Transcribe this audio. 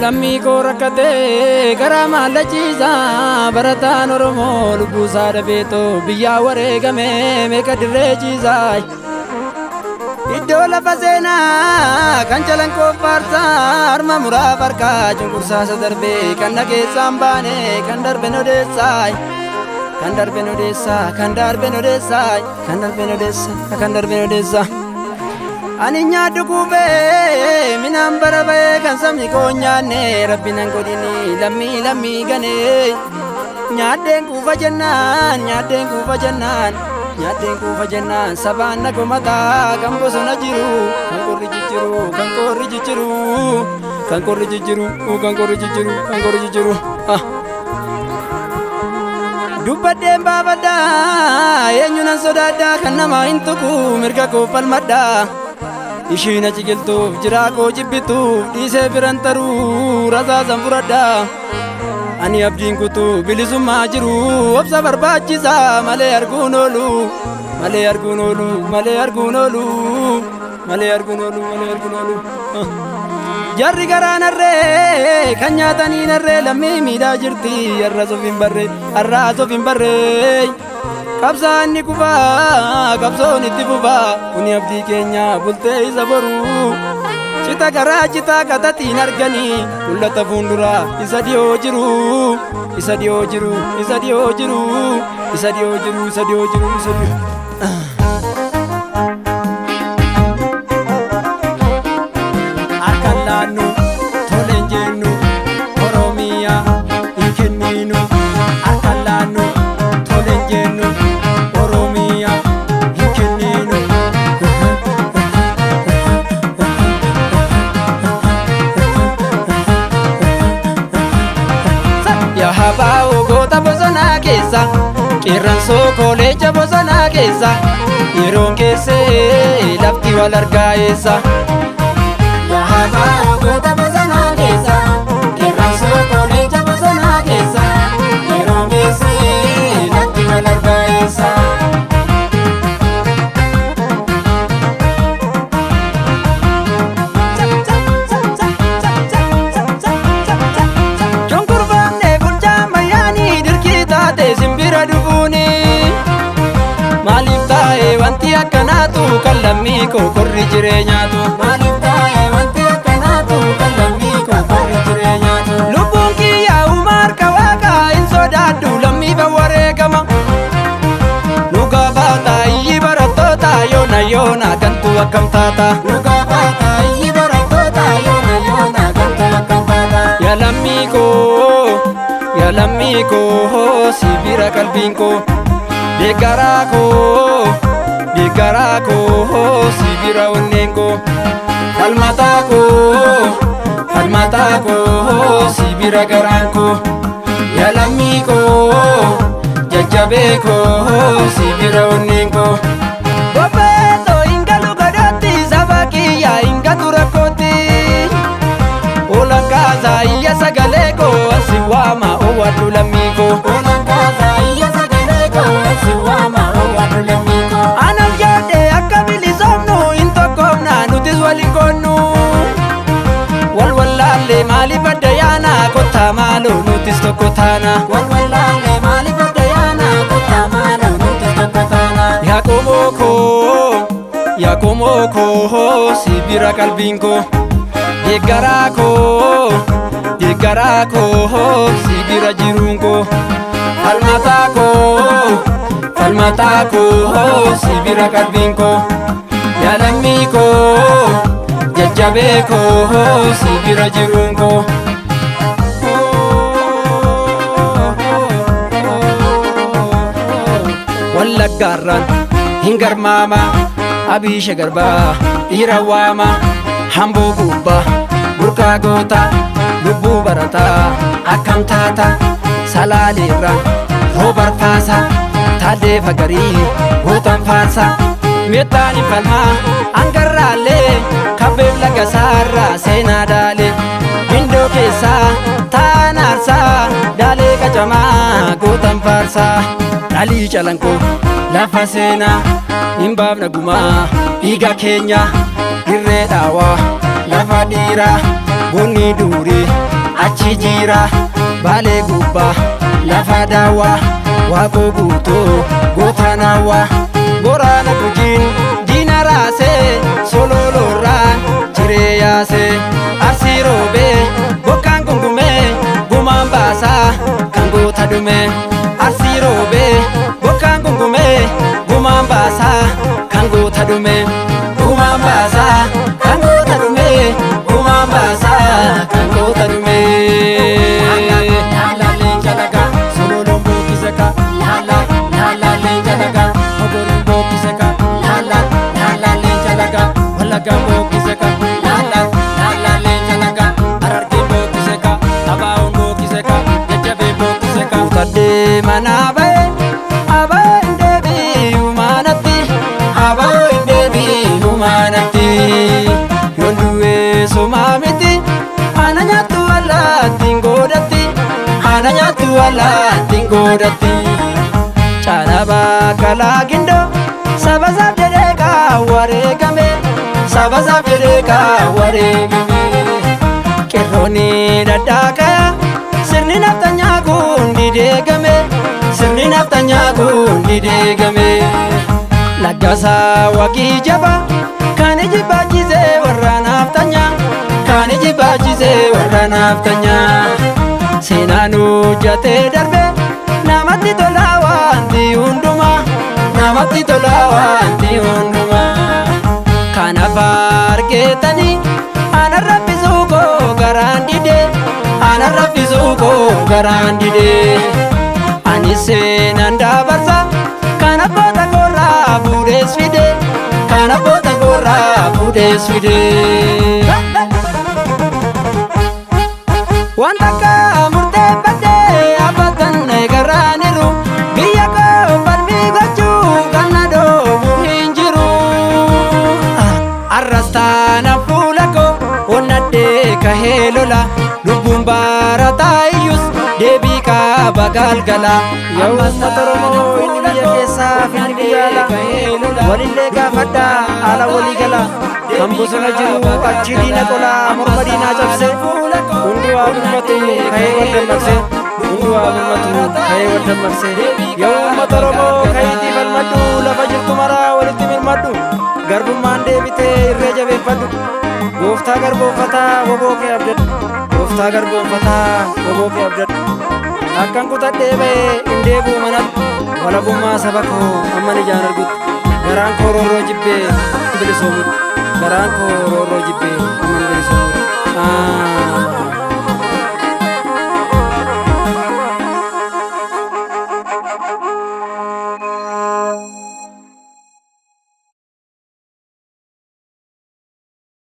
Lammii koo rakkatee garaa maallachiisa, barataan Oromoo lubbuusaa dhabeetoo biyyaa wareegame meeqa dirree ciisa. Iddoo lafa seenaa kan calanqoo faarsaa, harma muraa farkaa cunqursaasa darbee kan na keessaan baane, kan darben odeessaa, kan darben odeessaa, kan darben odeessaa, kan darben odeessaa, kan darben odeessaa. Ani nyaadhu kuufee minaan bara ba'ee, kan sabni koo nyaanne rabbi nan godhini, lammii lammii ganee. Nyaadheen kuufa jennaan, nyaadheen kuufa jennaan, nyaadheen kuufa jennaan, sabaan na komataa. Kan bosona jiru, kan qorri jijjiru, kan qorri jijjiru, kan qorri jijjiru, kan qorri jijjiru, kan qorri jijjiru. Ah. Dubbadheen baafadhaa, eenyu nan sodaadhaa? Kan namaa hin tuqu, mirga koo falmadhaa. Ishiin achi giltuuf jiraa koo jibbituuf, dhiisee biran taruu rasaasan fudhadhaa. Ani abdiin kutuu bilisummaa jiru, obsa barbaachisaa malee arguun oolu, malee arguun oolu, malee arguun oolu, malee arguun oolu, malee arguun oolu. Jarri garaa narree kan nyaatanii narree, lammii miidhaa jirti, har'as of hin barre, har'as of hin barre. Qabsaan ni kufaa, qabsoon itti fufaa, kuni abdii keenya bultee isa boruu. Cita garaa citaa qatatiin arganii, mul'ata fuulduraa isa dhiyoo jiru, isa dhiyoo jiru, isa dhiyoo jiru, isa dhiyoo jiru, isa dhiyoo jiru, isa dhiyoo. Harkaan laannu toleen jennu, Oromiyaa hin kenninu. Harkaan laannu toleen jennu, Oromiyaa hin kenninu. Yaa habaa'oo goota bosonaa keessa, qeerransoo kooleeja bosonaa keessa, yeroon keessee lafti wal argaa eessa. Yaa habaa'oo goota bosonaa keessa, qeerransoo kooleeja bosonaa keessa, yeroon keessee lafti wal argaa eessa. Cunqurfaamne bulchaa ammayyaanii, dirqii taate simbira dhufuuni. Maaliif taa'e wanti akkanaatu, kan lammii koo qorri jireenyaatu? Maaliif taa'e wanti akkanaatu, kan lammii koo qorri jireenyaatu? Lubbuun kiyyaa uumaa harka waaqaa, hin sodaadhu, lammiif wareegama. Nu gaafata iyyi barattoota, yoona yoona gantu akkam taata? Nu gaafata iyyi barattoota, yoona yoona gantu akkam taata? Yaa lammii koo, yaa lammii koo, si bira qalbiin koo. Deeggaraa koo, deeggaraa koo, si bira onneen koo. Falmataa koo, falmataa koo, si bira garaan koo. Yaa lammii koo, jajjabee koo, si bira onneen koo. Bobbeetoo hin galu godhatti, saba kiyyaa hin gatu rakkootti. Olan kaasaa iyya sagalee koo, asi waama owwadhu lammii koo. Olan kaasaa iyya sagalee koo, si waama owwadhu lammii koo. Anaf yaadde akka bilisoomnu, hin tokkoomna nutis waliin koonnu. Wal wallaallee maaliif adda yaana? Kottaa maaloo nutis tokko taana. Wal wallaallee maaliif adda yaana? Kottaa maaloo nuti tokko taana. Yaa qomoo koo, yaa qomoo koo, si bira qalbiin koo. Deeggaraa koo, deeggaraa koo, si bira jiruun koo. Falmataa koo, falmataa koo, si bira qalbiin koo. Yaa lammii koo, jajjabee koo, si bira jiruun koo. Wallaggaarraan hin garmaama, abiisha garbaa dhiira waama, hamboo gubbaa burqaa goota, lubbuu barataa akkam taata? Salaaleerraan roobarfaasa, taaddee fagarii gootan faarsa, meexxaan hin falmaa hangarraallee, kabbeef laga saarraa seenaa daalee, gindoo keessaa taan aarsaa, daalee qacamaa gootan faarsaa, dhalii calanqoo lafa seenaa, hin baafna gumaa dhiiga keenya, dirree dhaawaa lafa dhiiraa goonni durii. Achi jira Baalee gubbaa lafa daawwaa Waaqoo guutuu goota naawwaa Boraana Gujiin diina raasee Sololoorraa jiree yaasee Arsii roobee bokkaan gungumee gumaan baasaa kan goota dhume Arsii roobee bokkaan gungumee gumaan baasaa kan goota dhume gumaan baasaa kan goota dhume gumaan baasaa kan goota dhume. Laala leenca dhagaa sololoon bookkise ka laala laala leenca dhagaa ogoriin bookkise ka laala laala leenca dhagaa wallaggaan bookkise ka laala laala leenca dhagaa harargeen bookkise ka abaa'oon bookkise ka jajjabeen bookkise ka. Kutadhee manaa ba'e aba'oo hin deebi'u manatti aba'oo hin deebi'u manatti yoon du'ee somaa miti ana nyaattu allaattiin godhatti ana nyaattu allaattiin godhatti caalabaa kalaa gindoo saba isaaf jedhee kaawwareegame saba isaaf jedhee kaawwareegame. Qeerroonni dhadhaaqaa sirni naftanyaa kun dideegame sirni naftanyaa kun dideegame. Laggasaa waqii jaba kan iji baachisee warra naftanyaa kan iji baachisee warra naftanyaa. Seenaan hojjatee darbe namatti tolaa wanti hundumaa namatti tolaa wanti hundumaa. Kanaaf argeetanii ana raffisuu koo garaan dide ana raffisuu koo garaan dide. Ani seenaan dabarsa kan abboota koorraa fuudhees fide kan abboota koorraa fuudhees fide. Wanta akka murteeffadhee abbatan garraaniru biyya koo falmii gochuu kan na dhoobu hin jiru. Arras taana fuula koo onnadhee kahee lola lubbuun barataa iyyus deebii kaaba galgala. Yaa uummata Oromoo inni biyya keessaa fi inni biyya alaa walillee gaafadhaa haala walii gala kan bosona jiru achi diina qolaa morma diinaa cabse hunduu haa birmatu ka'ee wal dammaqse hunduu haa birmatu ka'ee wal dammaqse. Yaa uummata Oromoo ka'iitii falmadhu lafa jirtu maraa walitti mirmadhu garbummaan deebitee irree jabeeffadhu gooftaa garboonfataa woboo kee abdadhu gooftaa garboonfataa woboo kee abdadhu. Akkan kutadhee ba'ee hin deebi'u manatti walabummaa saba koo amman ijaan argutti garaan koo roorroo jibbee bilisoomutti garaan koo roorroo jibbee